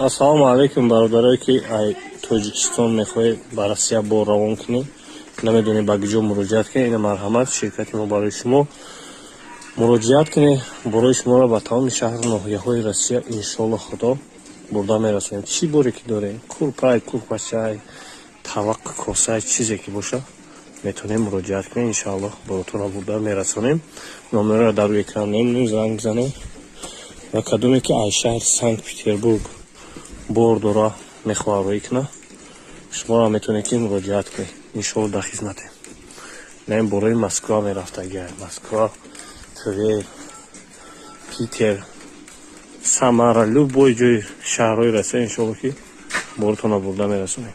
Ассалому алайкум, бародарое, ки ай Тоҷикистон мехоҳед ба Россия бор равон кунед, намедонед, ба куҷо муроҷиат кунед. Ина, марҳамат, ширкати мо барои шумо муроҷиат кунед. Борои шуморо ба тамоми шаҳру ноҳияҳои Россия, иншоалло, Худо бурда мерасонем. Чӣ боре ки дорем, курпай, курпачай, тавақ, косай, чизе ки боша, метавонем муроҷиат кунед, иншоалло, боротонро бурда мерасонем. Номерро дар рӯи экран мемонем, занг бизанед. Ва кадоме ки аз шаҳри Санкт Петербург бор дора, мехоҳад роӣ кунад, шуморо метавонед, ки муроҷиат кунед. Иншоалло, дар хизматем. На, ин борои Москва мерафтагиа, Москва, Твер, Питер, Самара, любой ҷои шаҳрҳои Россия, иншоалло, ки боротонро бурда мерасонем.